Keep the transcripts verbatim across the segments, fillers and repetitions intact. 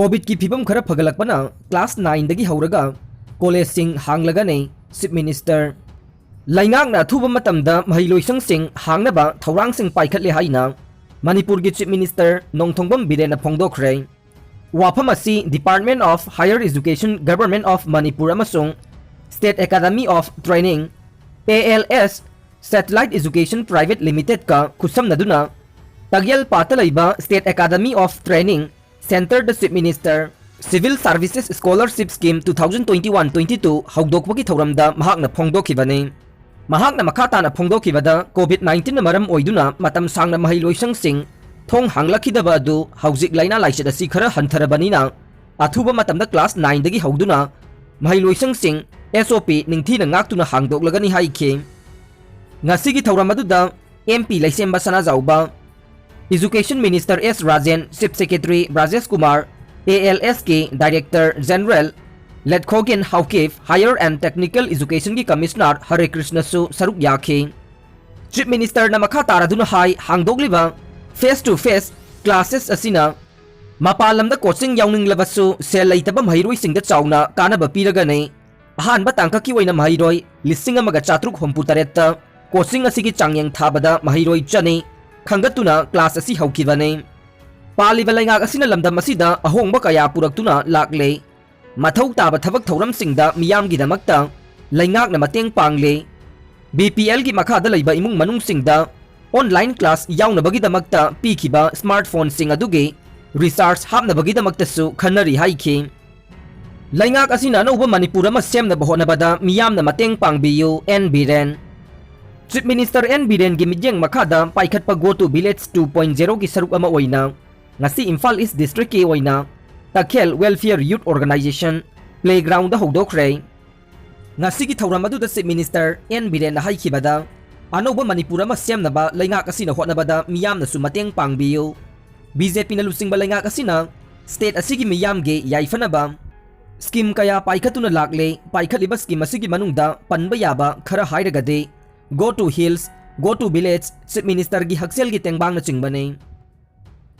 ꯀꯣꯚꯤꯗꯀꯤ ꯐꯤꯕꯝ ꯈꯔ ꯐꯒꯠꯂꯛꯄꯅ ꯀ꯭ꯂꯥꯁ ꯅꯥꯏꯟꯗꯒꯤ ꯍꯧꯔꯒ ꯀꯣꯂꯦꯖꯁꯤꯡ ꯍꯥꯡꯂꯒꯅꯤ꯫ Chief minister. ꯂꯩꯉꯥꯛꯅ ꯑꯊꯨꯕ ꯃꯇꯝꯗ ꯃꯍꯩꯂꯣꯏꯁꯪꯁꯤꯡ ꯍꯥꯡꯅꯕ ꯊꯧꯔꯥꯡꯁꯤꯡ ꯄꯥꯏꯈꯠꯂꯦ ꯍꯥꯏꯅ ꯃꯅꯤꯄꯨꯔꯒꯤ ꯆꯤꯐ ꯃꯤꯅꯤꯁꯇꯔ ꯅꯣꯡꯊꯣꯝꯕꯝ ꯕꯤꯔꯦꯟꯅ ꯐꯣꯡꯗꯣꯛꯈ꯭ꯔꯦ꯫ ꯋꯥꯐꯝ ꯑꯁꯤ Department of Higher Education, Government of Manipur ꯑꯃꯁꯨꯡ State Academy of Training, A L S, Satellite Education Private Limitedꯀ ꯈꯨꯠꯁꯝꯅꯗꯨꯅ ꯇꯒꯦꯜꯄꯥꯠꯇ ꯂꯩꯕ State Academy of Training Centreꯗ Chief Minister Civil Services Scholarship Scheme two thousand twenty-one twenty-two ꯍꯧꯗꯣꯛꯄꯒꯤ ꯊꯧꯔꯝꯗ ꯃꯍꯥꯛꯅ ꯐꯣꯡꯗꯣꯛꯈꯤꯕꯅꯤ꯫ ꯃꯍꯥꯛꯅ ꯃꯈꯥ ꯇꯥꯅ ꯐꯣꯡꯗꯣꯛꯈꯤꯕꯗ, COVID ꯅꯥꯏꯟꯇꯤꯟꯅ ꯃꯔꯝ ꯑꯣꯏꯗꯨꯅ ꯃꯇꯝ ꯁꯥꯡꯅ ꯃꯍꯩꯂꯣꯏꯁꯪꯁꯤꯡ ꯊꯣꯡ ꯍꯥꯡꯂꯛꯈꯤꯗꯕ ꯑꯗꯨ ꯍꯧꯖꯤꯛ ꯂꯥꯏꯅꯥ ꯂꯥꯏꯆꯠ ꯑꯁꯤ ꯈꯔ ꯍꯟꯊꯔꯕꯅꯤꯅ, ꯑꯊꯨꯕ ꯃꯇꯝꯗ ꯀ꯭ꯂꯥꯁ ꯅꯥꯏꯟꯗꯒꯤ ꯍꯧꯗꯨꯅ ꯃꯍꯩꯂꯣꯏꯁꯪꯁꯤꯡ S O P ꯅꯤꯡꯊꯤꯅ ꯉꯥꯛꯇꯨꯅ ꯍꯥꯡꯗꯣꯛꯂꯒꯅꯤ ꯍꯥꯏꯈꯤ꯫ ꯉꯁꯤꯒꯤ ꯊꯧꯔꯝ ꯑꯗꯨꯗ M P ꯂꯩꯁꯦꯝꯕ Sanajaoba, Education Minister S Rajen, Chief Secretary ꯕ꯭ꯔꯥꯖꯦꯁ Kumar, A L S ꯀꯤ Director General ꯂꯦꯠꯈꯣꯒꯦꯟ Haokip, Higher and Technical Educationꯒꯤ Commissioner ꯍꯔꯦ ꯀ꯭ꯔꯤꯁꯅꯁꯨ ꯁꯔꯨꯛ ꯌꯥꯈꯤ꯫ ꯆꯤꯐ ꯃꯤꯅꯤꯁꯇꯔꯅ ꯃꯈꯥ ꯇꯥꯔꯗꯨꯅ ꯍꯥꯏ, ꯍꯥꯡꯗꯣꯛꯂꯤꯕ face to face classes ꯑꯁꯤꯅ ꯃꯄꯥꯟ ꯂꯝꯗ ꯀꯣꯆꯤꯡ ꯌꯥꯎꯅꯤꯡꯂꯕꯁꯨ ꯁꯦꯜ ꯂꯩꯇꯕ ꯃꯍꯩꯔꯣꯏꯁꯤꯡꯗ ꯆꯥꯎꯅ ꯀꯥꯟꯅꯕ ꯄꯤꯔꯒꯅꯤ꯫ ꯑꯍꯥꯟꯕ ꯇꯥꯡꯀꯛꯀꯤ ꯑꯣꯏꯅ ꯃꯍꯩꯔꯣꯏ ꯂꯤꯁꯤꯡ ꯑꯃꯒ ꯆꯥꯇ꯭ꯔꯨꯛ ꯍꯨꯝꯐꯨ ꯇꯔꯦꯠꯇ ꯀꯣꯆꯤꯡ ꯑꯁꯤꯒꯤ ꯆꯥꯡꯌꯦꯡ ꯊꯥꯕꯗ ꯃꯍꯩꯔꯣꯏ ꯆꯅꯤ ꯈꯟꯒꯠꯇꯨꯅ ꯀ꯭ꯂꯥꯁ ꯑꯁꯤ ꯍꯧꯈꯤꯕꯅꯤ꯫ ꯄꯥꯜꯂꯤꯕ ꯂꯩꯉꯥꯛ ꯑꯁꯤꯅ ꯂꯝꯗꯝ ꯑꯁꯤꯗ ꯑꯍꯣꯡꯕ ꯀꯌꯥ ꯄꯨꯔꯛꯇꯨꯅ ꯂꯥꯛꯂꯦ꯫ ꯃꯊꯧ ꯇꯥꯕ ꯊꯕꯛ ꯊꯧꯔꯝꯁꯤꯡꯗ ꯃꯤꯌꯥꯝꯒꯤꯗꯃꯛꯇ ꯂꯩꯉꯥꯛꯅ ꯃꯇꯦꯡ ꯄꯥꯡꯂꯦ꯫ B P Lꯒꯤ ꯃꯈꯥꯗ ꯂꯩꯕ ꯏꯃꯨꯡ ꯃꯅꯨꯡꯁꯤꯡꯗ online class ꯌꯥꯎꯅꯕꯒꯤꯗꯃꯛꯇ ꯄꯤꯈꯤꯕ smartphoneꯁꯤꯡ ꯑꯗꯨꯒꯤ recharge ꯍꯥꯞꯅꯕꯒꯤꯗꯃꯛꯇꯁꯨ ꯈꯟꯅꯔꯤ ꯍꯥꯏꯈꯤ꯫ ꯂꯩꯉꯥꯛ ꯑꯁꯤꯅ ꯑꯅꯧꯕ ꯃꯅꯤꯄꯨꯔ ꯑꯃ ꯁꯦꯝꯅꯕ ꯍꯣꯠꯅꯕꯗ ꯃꯤꯌꯥꯝꯅ ꯃꯇꯦꯡ ꯄꯥꯡꯕꯤꯌꯨ, N Biren. Chief Minister N ꯕꯤꯔꯦꯟꯒꯤ ꯃꯤꯠꯌꯦꯡ ꯃꯈꯥꯗ ꯄꯥꯏꯈꯠꯄ Go to Village two point zeroꯒꯤ ꯁꯔꯨꯛ ꯑꯃ ꯑꯣꯏꯅ ꯉꯁꯤ ꯏꯝꯐꯥꯜ East Districtꯀꯤ ꯑꯣꯏꯅ ꯇꯈꯦꯜ Welfare Youth Organization playgroundꯗ ꯍꯧꯗꯣꯛꯈ꯭ꯔꯦ꯫ ꯉꯁꯤꯒꯤ ꯊꯧꯔꯝ ꯑꯗꯨꯗ Chief Minister N ꯕꯤꯔꯦꯟꯅ ꯍꯥꯏꯈꯤꯕꯗ, ꯑꯅꯧꯕ ꯃꯅꯤꯄꯨꯔ ꯑꯃ ꯁꯦꯝꯅꯕ ꯂꯩꯉꯥꯛ ꯑꯁꯤꯅ ꯍꯣꯠꯅꯕꯗ ꯃꯤꯌꯥꯝꯅꯁꯨ ꯃꯇꯦꯡ ꯄꯥꯡꯕꯤꯌꯨ꯫ B J Pꯅ ꯂꯨꯆꯤꯡꯕ ꯂꯩꯉꯥꯛ ꯑꯁꯤꯅ state ꯑꯁꯤꯒꯤ ꯃꯤꯌꯥꯝꯒꯤ ꯌꯥꯏꯐꯅꯕ scheme ꯀꯌꯥ ꯄꯥꯏꯈꯠꯇꯨꯅ ꯂꯥꯛꯂꯦ꯫ ꯄꯥꯏꯈꯠꯂꯤꯕ scheme ꯑꯁꯤꯒꯤ ꯃꯅꯨꯡꯗ ꯄꯟꯕ ꯌꯥꯕ ꯈꯔ ꯍꯥꯏꯔꯒꯗꯤ Go to Hills, Go to Village, Chief Ministerꯒꯤ ꯍꯛꯁꯦꯜꯒꯤ ꯇꯦꯡꯕꯥꯡꯅꯆꯤꯡꯕꯅꯤ꯫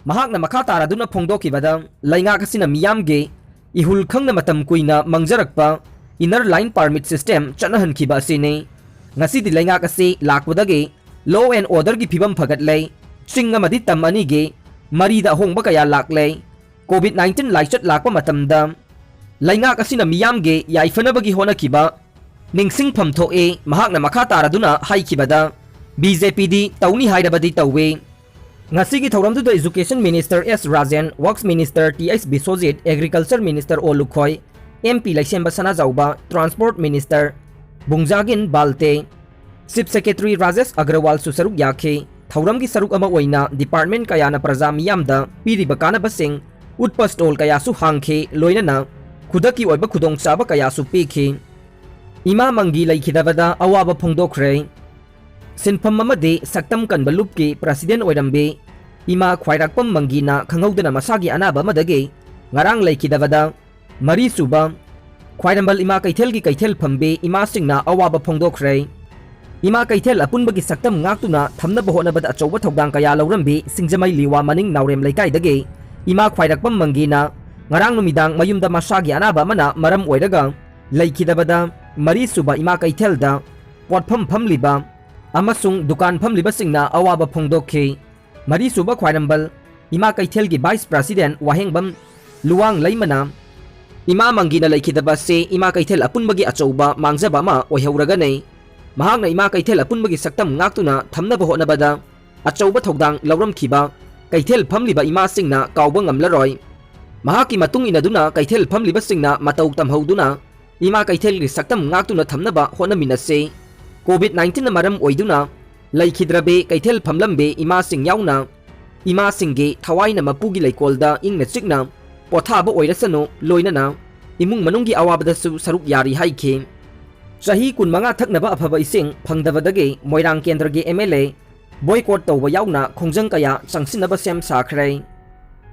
ꯃꯍꯥꯛꯅ ꯃꯈꯥ ꯇꯥꯔꯗꯨꯅ ꯐꯣꯡꯗꯣꯛꯈꯤꯕꯗ, ꯂꯩꯉꯥꯛ ꯑꯁꯤꯅ ꯃꯤꯌꯥꯝꯒꯤ ꯏꯍꯨꯜ ꯈꯪꯅ ꯃꯇꯝ ꯀꯨꯏꯅ ꯃꯥꯡꯖꯔꯛꯄ Inner Line Permit System ꯆꯠꯅꯍꯟꯈꯤꯕ ꯑꯁꯤꯅꯤ꯫ ꯉꯁꯤꯗꯤ ꯂꯩꯉꯥꯛ ꯑꯁꯤ ꯂꯥꯛꯄꯗꯒꯤ law and orderꯒꯤ ꯐꯤꯕꯝ ꯐꯒꯠꯂꯦ꯫ ꯆꯤꯡ ꯑꯃꯗꯤ ꯇꯝ ꯑꯅꯤꯒꯤ ꯃꯔꯤꯗ ꯑꯍꯣꯡꯕ ꯀꯌꯥ ꯂꯥꯛꯂꯦ꯫ COVID nineteen ꯂꯥꯏꯆꯠ ꯂꯥꯛꯄ ꯃꯇꯝꯗ ꯂꯩꯉꯥꯛ ꯑꯁꯤꯅ ꯃꯤꯌꯥꯝꯒꯤ ꯌꯥꯏꯐꯅꯕꯒꯤ ꯍꯣꯠꯅꯈꯤꯕ ꯅꯤꯡꯁꯤꯡꯐꯝ ꯊꯣꯛꯏ꯫ ꯃꯍꯥꯛꯅ ꯃꯈꯥ ꯇꯥꯔꯗꯨꯅ ꯍꯥꯏꯈꯤꯕꯗ, BJPꯗꯤ ꯇꯧꯅꯤ ꯍꯥꯏꯔꯕꯗꯤ ꯇꯧꯏ꯫ ꯉꯁꯤꯒꯤ ꯊꯧꯔꯝꯗꯨꯗ Education Minister S Rajen, Works Minister Th Biswajit, Agriculture Minister ꯑꯣ ꯂꯨꯈꯣꯏ, MP ꯂꯩꯁꯦꯝꯕ ꯁꯅꯥꯖꯥꯎꯕ, Transport Minister ꯕꯨꯡꯖꯥꯒꯤꯟ Valte, Chief Secretary Rajesh ꯑꯒꯔꯋꯥꯜꯁꯨ ꯁꯔꯨꯛ ꯌꯥꯈꯤ꯫ ꯊꯧꯔꯝꯒꯤ ꯁꯔꯨꯛ ꯑꯃ ꯑꯣꯏꯅ department ꯀꯌꯥꯅ ꯄ꯭ꯔꯖꯥ ꯃꯤꯌꯥꯝꯗ ꯄꯤꯔꯤꯕ ꯀꯥꯟꯅꯕꯁꯤꯡ ꯎꯠꯄ stall ꯀꯌꯥꯁꯨ ꯍꯥꯡꯈꯤ꯫ ꯂꯣꯏꯅꯅ ꯈꯨꯗꯛꯀꯤ ꯑꯣꯏꯕ ꯈꯨꯗꯣꯡꯆꯥꯕ ꯀꯌꯥꯁꯨ ꯄꯤꯈꯤ꯫ ꯏꯃꯥ ꯃꯪꯒꯤ ꯂꯩꯈꯤꯗꯕꯗ ꯑꯋꯥꯕ ꯐꯣꯡꯗꯣꯛꯈ꯭ꯔꯦ꯫ ꯁꯤꯟꯐꯝ ꯑꯃꯗꯤ ꯁꯛꯇꯝ ꯀꯟꯕ ꯂꯨꯞꯀꯤ president ꯑꯣꯏꯔꯝꯕꯤ ꯏꯃꯥ ꯈ꯭ꯋꯥꯏꯔꯥꯛꯄꯝ ꯃꯪꯒꯤꯅ ꯈꯪꯍꯧꯗꯅ ꯃꯁꯥꯒꯤ ꯑꯅꯥꯕ ꯑꯃꯗꯒꯤ ꯉꯔꯥꯡ ꯂꯩꯈꯤꯗꯕꯗ, ꯃꯔꯤꯁꯨꯕ ꯈ꯭ꯋꯥꯏꯔꯝꯕꯜ ꯏꯃꯥ ꯀꯩꯊꯦꯜꯒꯤ ꯀꯩꯊꯦꯜ ꯐꯝꯕꯤ ꯏꯃꯥꯁꯤꯡꯅ ꯑꯋꯥꯕ ꯐꯣꯡꯗꯣꯛꯈ꯭ꯔꯦ꯫ ꯏꯃꯥ ꯀꯩꯊꯦꯜ ꯑꯄꯨꯟꯕꯒꯤ ꯁꯛꯇꯝ ꯉꯥꯛꯇꯨꯅ ꯊꯝꯅꯕ ꯍꯣꯠꯅꯕꯗ ꯑꯆꯧꯕ ꯊꯧꯗꯥꯡ ꯀꯌꯥ ꯂꯧꯔꯝꯕꯤ ꯁꯤꯡꯖꯃꯩ ꯂꯤꯋꯥ ꯃꯅꯤꯡ ꯅꯥꯎꯔꯦꯝ ꯂꯩꯀꯥꯏꯗꯒꯤ ꯏꯃꯥ ꯈ꯭ꯋꯥꯏꯔꯥꯛꯄꯝ ꯃꯪꯒꯤꯅ ꯉꯔꯥꯡ ꯅꯨꯃꯤꯗꯥꯡ ꯃꯌꯨꯝꯗ ꯃꯁꯥꯒꯤ ꯑꯅꯥꯕ ꯑꯃꯅ ꯃꯔꯝ ꯑꯣꯏꯔꯒ ꯂꯩꯈꯤꯗꯕꯗ, ꯃꯔꯤꯁꯨꯕ ꯏꯃꯥ ꯀꯩꯊꯦꯜꯗ ꯄꯣꯠꯐꯝ ꯐꯝꯂꯤꯕ ꯑꯃꯁꯨꯡ ꯗꯨꯀꯥꯟ ꯐꯝꯂꯤꯕꯁꯤꯡꯅ ꯑꯋꯥꯕ ꯐꯣꯡꯗꯣꯛꯈꯤ꯫ ꯃꯔꯤꯁꯨꯕ ꯈ꯭ꯋꯥꯏꯔꯝꯕꯜ ꯏꯃꯥ ꯀꯩꯊꯦꯜꯒꯤ vice president ꯋꯥꯍꯦꯡꯕꯝ ꯂꯨꯋꯥꯡ ꯂꯩꯃꯅ, ꯏꯃꯥ ꯃꯪꯒꯤꯅ ꯂꯩꯈꯤꯗꯕ ꯑꯁꯤ ꯏꯃꯥ ꯀꯩꯊꯦꯜ ꯑꯄꯨꯟꯕꯒꯤ ꯑꯆꯧꯕ ꯃꯥꯡꯖꯕ ꯑꯃ ꯑꯣꯏꯍꯧꯔꯒꯅꯤ꯫ ꯃꯍꯥꯛꯅ ꯏꯃꯥ ꯀꯩꯊꯦꯜ ꯑꯄꯨꯟꯕꯒꯤ ꯁꯛꯇꯝ ꯉꯥꯛꯇꯨꯅ ꯊꯝꯅꯕ ꯍꯣꯠꯅꯕꯗ ꯑꯆꯧꯕ ꯊꯧꯗꯥꯡ ꯂꯧꯔꯝꯈꯤꯕ ꯀꯩꯊꯦꯜ ꯐꯝꯂꯤꯕ ꯏꯃꯥꯁꯤꯡꯅ ꯀꯥꯎꯕ ꯉꯝꯂꯔꯣꯏ꯫ ꯃꯍꯥꯛꯀꯤ ꯃꯇꯨꯡ ꯏꯟꯅꯗꯨꯅ ꯀꯩꯊꯦꯜ ꯐꯝꯂꯤꯕꯁꯤꯡꯅ ꯃꯇꯧ ꯇꯝꯍꯧꯗꯨꯅ ꯏꯃꯥ ꯀꯩꯊꯦꯜꯒꯤ ꯁꯛꯇꯝ ꯉꯥꯛꯇꯨꯅ ꯊꯝꯅꯕ ꯍꯣꯠꯅꯃꯤꯟꯅꯁꯤ꯫ COVID nineteenꯅ ꯃꯔꯝ ꯑꯣꯏꯗꯨꯅ ꯂꯩꯈꯤꯗ꯭ꯔꯕꯤ ꯀꯩꯊꯦꯜ ꯐꯝꯂꯝꯕꯤ ꯏꯃꯥꯁꯤꯡ ꯌꯥꯎꯅ ꯏꯃꯥꯁꯤꯡꯒꯤ ꯊꯋꯥꯏꯅ ꯃꯄꯨꯒꯤ ꯂꯩꯀꯣꯜꯗ ꯏꯪꯅ ꯆꯤꯛꯅ ꯄꯣꯊꯥꯕ ꯑꯣꯏꯔꯁꯅꯨ, ꯂꯣꯏꯅꯅ ꯏꯃꯨꯡ ꯃꯅꯨꯡꯒꯤ ꯑꯋꯥꯕꯗꯁꯨ ꯁꯔꯨꯛ ꯌꯥꯔꯤ ꯍꯥꯏꯈꯤ꯫ ꯆꯍꯤ ꯀꯨꯟꯃꯉꯥ ꯊꯛꯅꯕ ꯑꯐꯕ ꯏꯁꯤꯡ ꯐꯪꯗꯕꯗꯒꯤ ꯃꯣꯏꯔꯥꯡ ꯀꯦꯟꯗ꯭ꯔꯒꯤ MLA boycott ꯇꯧꯕ ꯌꯥꯎꯅ ꯈꯣꯡꯖꯪ ꯀꯌꯥ ꯆꯪꯁꯤꯟꯅꯕ ꯁꯦꯝ ꯁꯥꯈ꯭ꯔꯦ꯫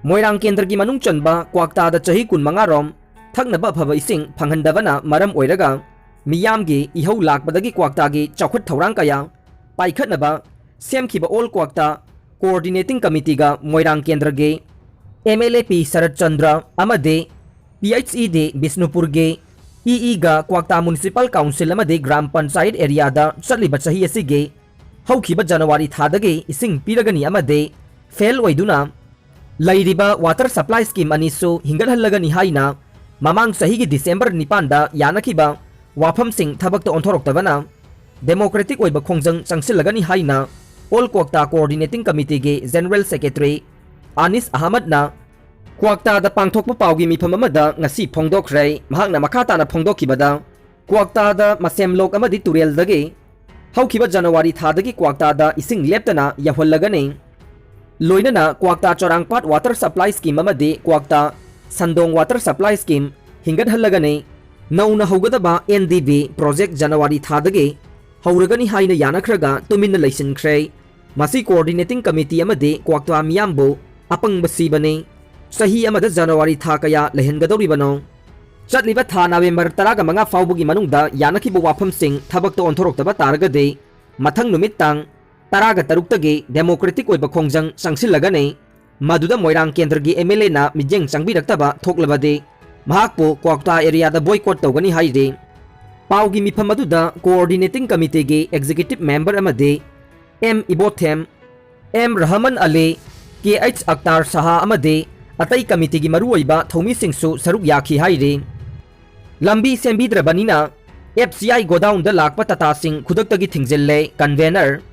ꯃꯣꯏꯔꯥꯡ ꯀꯦꯟꯗ꯭ꯔꯒꯤ ꯃꯅꯨꯡ ꯆꯟꯕ ꯀ꯭ꯋꯥꯛꯇꯥꯗ ꯆꯍꯤ ꯀꯨꯟꯃꯉꯥ ꯔꯣꯝ ꯊꯛꯅꯕ ꯑꯐꯕ ꯏꯁꯤꯡ ꯐꯪꯍꯟꯗꯕꯅ ꯃꯔꯝ ꯑꯣꯏꯔꯒ ꯃꯤꯌꯥꯝꯒꯤ ꯏꯍꯧ ꯂꯥꯛꯄꯗꯒꯤ ꯀ꯭ꯋꯥꯛꯇꯥꯒꯤ ꯆꯥꯎꯈꯠ ꯊꯧꯔꯥꯡ ꯀꯌꯥ ꯄꯥꯏꯈꯠꯅꯕ ꯁꯦꯝꯈꯤꯕ All Kwakta Coordinating Committeeꯒ ꯃꯣꯏꯔꯥꯡ ꯀꯦꯟꯗ꯭ꯔꯒꯤ M L A P ꯁꯔꯠ ꯆꯟꯗ꯭ꯔ ꯑꯃꯗꯤ P H E D ꯕꯤꯁꯅꯨꯄꯨꯔꯒꯤ E E ꯒ ꯀ꯭ꯋꯥꯛꯇꯥ Municipal Council ꯑꯃꯗꯤ ꯒ꯭ꯔꯥꯝ ꯄꯟꯆꯥꯌꯠ areaꯗ ꯆꯠꯂꯤꯕ ꯆꯍꯤ ꯑꯁꯤꯒꯤ ꯍꯧꯈꯤꯕ January ꯊꯥꯗꯒꯤ ꯏꯁꯤꯡ ꯄꯤꯔꯒꯅꯤ ꯑꯃꯗꯤ fail ꯑꯣꯏꯗꯨꯅ ꯂꯩꯔꯤꯕ water supply scheme ꯑꯅꯤꯁꯨ ꯍꯤꯡꯒꯠꯍꯜꯂꯒꯅꯤ ꯍꯥꯏꯅ ꯃꯃꯥꯡ ꯆꯍꯤꯒꯤ December ꯅꯤꯄꯥꯟꯗ ꯌꯥꯅꯈꯤꯕ ꯋꯥꯐꯝꯁꯤꯡ ꯊꯕꯛꯇ ꯑꯣꯟꯊꯣꯔꯛꯇꯕꯅ democratic ꯑꯣꯏꯕ ꯈꯣꯡꯖꯪ ꯆꯪꯁꯤꯜꯂꯒꯅꯤ ꯍꯥꯏꯅ All Kwakta Coordinating Committeeꯒꯤ General Secretary ꯑꯅꯤꯁ ꯑꯍꯃꯗꯅ ꯀ꯭ꯋꯥꯛꯇꯥꯗ ꯄꯥꯡꯊꯣꯛꯄ ꯄꯥꯎꯒꯤ ꯃꯤꯐꯝ ꯑꯃꯗ ꯉꯁꯤ ꯐꯣꯡꯗꯣꯛꯈ꯭ꯔꯦ꯫ ꯃꯍꯥꯛꯅ ꯃꯈꯥ ꯇꯥꯅ ꯐꯣꯡꯗꯣꯛꯈꯤꯕꯗ, ꯀ꯭ꯋꯥꯛꯇꯥꯗ ꯃꯁꯦꯝꯂꯣꯛ ꯑꯃꯗꯤ ꯇꯨꯔꯦꯜꯗꯒꯤ ꯍꯧꯈꯤꯕ January ꯊꯥꯗꯒꯤ ꯀ꯭ꯋꯥꯛꯇꯥꯗ ꯏꯁꯤꯡ ꯂꯦꯞꯇꯅ ꯌꯧꯍꯜꯂꯒꯅꯤ꯫ ꯂꯣꯏꯅꯅ ꯀ꯭ꯋꯥꯛꯇꯥ ꯆꯣꯔꯥꯡꯄꯥꯠ water supply scheme ꯑꯃꯗꯤ ꯀ꯭ꯋꯥꯛꯇꯥ ꯁꯟꯗꯣꯡ water supply scheme ꯍꯤꯡꯒꯠꯍꯜꯂꯒꯅꯤ꯫ ꯅꯧꯅ ꯍꯧꯒꯗꯕ N D B project January ꯊꯥꯗꯒꯤ ꯍꯧꯔꯒꯅꯤ ꯍꯥꯏꯅ ꯌꯥꯅꯈ꯭ꯔꯒ ꯇꯨꯃꯤꯟꯅ ꯂꯩꯁꯤꯟꯈ꯭ꯔꯦ꯫ ꯃꯁꯤ Coordinating Committee ꯑꯃꯗꯤ ꯀ꯭ꯋꯥꯛꯇꯥ ꯃꯤꯌꯥꯝꯕꯨ ꯑꯄꯪꯕ ꯁꯤꯕꯅꯤ꯫ ꯆꯍꯤ ꯑꯃꯗ January ꯊꯥ ꯀꯌꯥ ꯂꯩꯍꯟꯒꯗꯧꯔꯤꯕꯅꯣ? ꯆꯠꯂꯤꯕ ꯊꯥ November ꯇꯔꯥꯒ ꯃꯉꯥ ꯐꯥꯎꯕꯒꯤ ꯃꯅꯨꯡꯗ ꯌꯥꯅꯈꯤꯕ ꯋꯥꯐꯝꯁꯤꯡ ꯊꯕꯛꯇ ꯑꯣꯟꯊꯣꯔꯛꯇꯕ ꯇꯥꯔꯒꯗꯤ ꯃꯊꯪ ꯅꯨꯃꯤꯠ ꯇꯥꯡ ꯇꯔꯥꯒ ꯇꯔꯨꯛꯇꯒꯤ democratic ꯑꯣꯏꯕ ꯈꯣꯡꯖꯪ ꯆꯪꯁꯤꯜꯂꯒꯅꯤ꯫ ꯃꯗꯨꯗ ꯃꯣꯏꯔꯥꯡ ꯀꯦꯟꯗ꯭ꯔꯒꯤ M L Aꯅ ꯃꯤꯠꯌꯦꯡ ꯆꯪꯕꯤꯔꯛꯇꯕ ꯊꯣꯛꯂꯕꯗꯤ ꯃꯍꯥꯛꯄꯨ ꯀ꯭ꯋꯥꯛꯇꯥ areaꯗ boycott ꯇꯧꯒꯅꯤ ꯍꯥꯏꯔꯤ꯫ ꯄꯥꯎꯒꯤ ꯃꯤꯐꯝ ꯑꯗꯨꯗ Coordinating Committeeꯒꯤ Executive Member ꯑꯃꯗꯤ M ꯏꯕꯣꯊꯦꯝ, M ꯔꯍꯃꯟ ꯑꯂꯤ, K H ꯑꯛꯇꯥꯔ ꯁꯍꯥ ꯑꯃꯗꯤ ꯑꯇꯩ committeeꯒꯤ ꯃꯔꯨꯑꯣꯏꯕ ꯊꯧꯃꯤꯁꯤꯡꯁꯨ ꯁꯔꯨꯛ ꯌꯥꯈꯤ ꯍꯥꯏꯔꯤ꯫ ꯂꯝꯕꯤ ꯁꯦꯝꯕꯤꯗ꯭ꯔꯕꯅꯤꯅ F C I godownꯗ ꯂꯥꯛꯄ ꯇꯥꯇꯥꯁꯤꯡ ꯈꯨꯗꯛꯇꯒꯤ ꯊꯤꯡꯖꯤꯜꯂꯦ꯫ Convener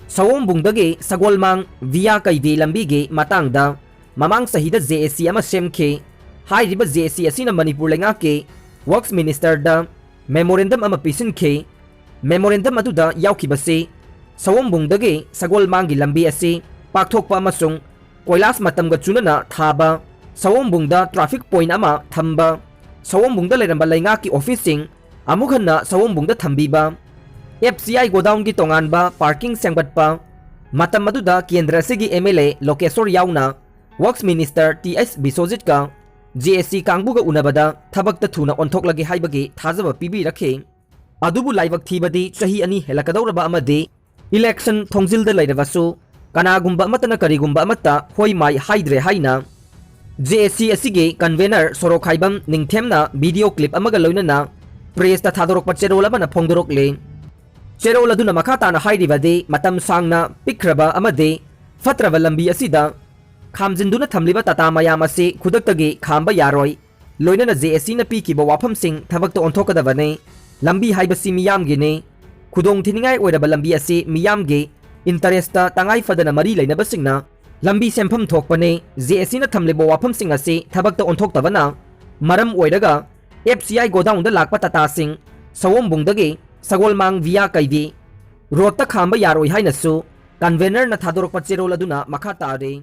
ꯁꯑꯣꯝꯕꯨꯡꯗꯒꯤ ꯁꯒꯣꯜꯃꯥꯡ via ꯀꯩꯕꯤ ꯂꯝꯕꯤꯒꯤ ꯃꯇꯥꯡꯗ ꯃꯃꯥꯡ ꯆꯍꯤꯗ J A C ꯑꯃ ꯁꯦꯝꯈꯤ꯫ ꯍꯥꯏꯔꯤꯕ J A C ꯑꯁꯤꯅ ꯃꯅꯤꯄꯨꯔ ꯂꯩꯉꯥꯛꯀꯤ Works Ministerꯗ memorandum ꯑꯃ ꯄꯤꯁꯤꯟꯈꯤ꯫ Memorandum ꯑꯗꯨꯗ ꯌꯥꯎꯈꯤꯕꯁꯤ ꯁꯑꯣꯝꯕꯨꯡꯗꯒꯤ ꯁꯒꯣꯜꯃꯥꯡꯒꯤ ꯂꯝꯕꯤ ꯑꯁꯤ ꯄꯥꯛꯊꯣꯛꯄ ꯑꯃꯁꯨꯡ ꯀꯣꯏꯂꯥꯁ ꯃꯇꯝꯒ ꯆꯨꯅꯅ ꯊꯥꯕ, ꯁꯑꯣꯝꯕꯨꯡꯗ traffic point ꯑꯃ ꯊꯝꯕ, ꯁꯑꯣꯝꯕꯨꯡꯗ ꯂꯩꯔꯝꯕ ꯂꯩꯉꯥꯛꯀꯤ officeꯁꯤꯡ ꯑꯃꯨꯛ ꯍꯟꯅ ꯁꯑꯣꯝꯕꯨꯡꯗ ꯊꯝꯕꯤꯕ, F C I godownꯒꯤ ꯇꯣꯉꯥꯟꯕ parking ꯁꯦꯝꯒꯠꯄ, ꯃꯇꯝ ꯑꯗꯨꯗ ꯀꯦꯟꯗ꯭ꯔ ꯑꯁꯤꯒꯤ M L A ꯂꯣꯀꯦꯁꯣꯔ ꯌꯥꯎꯅ Works Minister T S ꯕꯤꯁꯣꯖꯤꯠꯀ J A C ꯀꯥꯡꯕꯨꯒ ꯎꯅꯕꯗ ꯊꯕꯛꯇ ꯊꯨꯅ ꯑꯣꯟꯊꯣꯛꯂꯒꯦ ꯍꯥꯏꯕꯒꯤ ꯊꯥꯖꯕ ꯄꯤꯕꯤꯔꯛꯈꯤ꯫ ꯑꯗꯨꯕꯨ ꯂꯥꯏꯕꯛ ꯊꯤꯕꯗꯤ ꯆꯍꯤ ꯑꯅꯤ ꯍꯦꯜꯂꯛꯀꯗꯧꯔꯕ ꯑꯃꯗꯤ election ꯊꯣꯡꯖꯤꯜꯗ ꯂꯩꯔꯕꯁꯨ ꯀꯅꯥꯒꯨꯝꯕ ꯑꯃꯠꯇꯅ ꯀꯔꯤꯒꯨꯝꯕ ꯑꯃꯠꯇ ꯍꯣꯏ ꯃꯥꯏ ꯍꯥꯏꯗ꯭ꯔꯦ ꯍꯥꯏꯅ ꯖꯦ ꯑꯦꯁ ꯁꯤ ꯑꯁꯤꯒꯤ ꯀꯟꯚꯦꯅꯔ ꯁꯣꯔꯣꯛꯈꯥꯏꯕꯝ ꯅꯤꯡꯊꯦꯝꯅ ꯚꯤꯗꯤꯑꯣ ꯀ꯭ꯂꯤꯞ ꯑꯃꯒ ꯂꯣꯏꯅꯅ ꯄ꯭ꯔꯦꯁꯇ ꯊꯥꯗꯣꯔꯛꯄ ꯆꯦꯔꯣꯜ ꯑꯃꯅ ꯐꯣꯡꯗꯣꯔꯛꯂꯤ꯫ ꯆꯦꯔꯣꯜ ꯑꯗꯨꯅ ꯃꯈꯥ ꯇꯥꯅ ꯍꯥꯏꯔꯤꯕꯗꯤ, ꯃꯇꯝ ꯁꯥꯡꯅ ꯄꯤꯛꯈ꯭ꯔꯕ ꯑꯃꯗꯤ ꯐꯠꯇ꯭ꯔꯕ ꯂꯝꯕꯤ ꯑꯁꯤꯗ ꯈꯥꯝꯖꯤꯟꯗꯨꯅ ꯊꯝꯂꯤꯕ ꯇꯥꯇꯥ ꯃꯌꯥꯝ ꯑꯁꯤ ꯈꯨꯗꯛꯇꯒꯤ ꯈꯥꯝꯕ ꯌꯥꯔꯣꯏ꯫ ꯂꯣꯏꯅꯅ ꯖꯦ ꯑꯦꯁ ꯁꯤꯅ ꯄꯤꯈꯤꯕ ꯋꯥꯐꯝꯁꯤꯡ ꯊꯕꯛꯇ ꯑꯣꯟꯊꯣꯛꯀꯗꯕꯅꯤ꯫ ꯂꯝꯕꯤ ꯍꯥꯏꯕꯁꯤ ꯃꯤꯌꯥꯝꯒꯤꯅꯤ꯫ ꯈꯨꯗꯣꯡ ꯊꯤꯅꯤꯡꯉꯥꯏ ꯑꯣꯏꯔꯕ ꯂꯝꯕꯤ ꯑꯁꯤ ꯃꯤꯌꯥꯝꯒꯤ ꯏꯟꯇꯔꯦꯁꯇ ꯇꯉꯥꯏ ꯐꯗꯅ ꯃꯔꯤ ꯂꯩꯅꯕꯁꯤꯡꯅ ꯂꯝꯕꯤ ꯁꯦꯝꯐꯝ ꯊꯣꯛꯄꯅꯤ꯫ ꯖꯦ ꯑꯦꯁ ꯁꯤꯅ ꯊꯝꯂꯤꯕ ꯋꯥꯐꯝꯁꯤꯡ ꯑꯁꯤ ꯊꯕꯛꯇ ꯑꯣꯟꯊꯣꯛꯇꯕꯅ ꯃꯔꯝ ꯑꯣꯏꯔꯒ ꯑꯦꯐ ꯁꯤ ꯑꯥꯏ ꯒꯣꯗꯥꯎꯟꯗ ꯂꯥꯛꯄ ꯇꯥꯇꯥꯁꯤꯡ ꯁꯑꯣꯝꯕꯨꯡꯗꯒꯤ ꯁꯒꯣꯜꯃꯥꯡ ꯚꯤꯌꯥ ꯀꯩꯕꯤ ꯔꯣꯗꯇ ꯈꯥꯝꯕ ꯌꯥꯔꯣꯏ ꯍꯥꯏꯅꯁꯨ ꯀꯟꯚꯦꯅꯔꯅ ꯊꯥꯗꯣꯔꯛꯄ ꯆꯦꯔꯣꯜ ꯑꯗꯨꯅ ꯃꯈꯥ ꯇꯥꯔꯤ꯫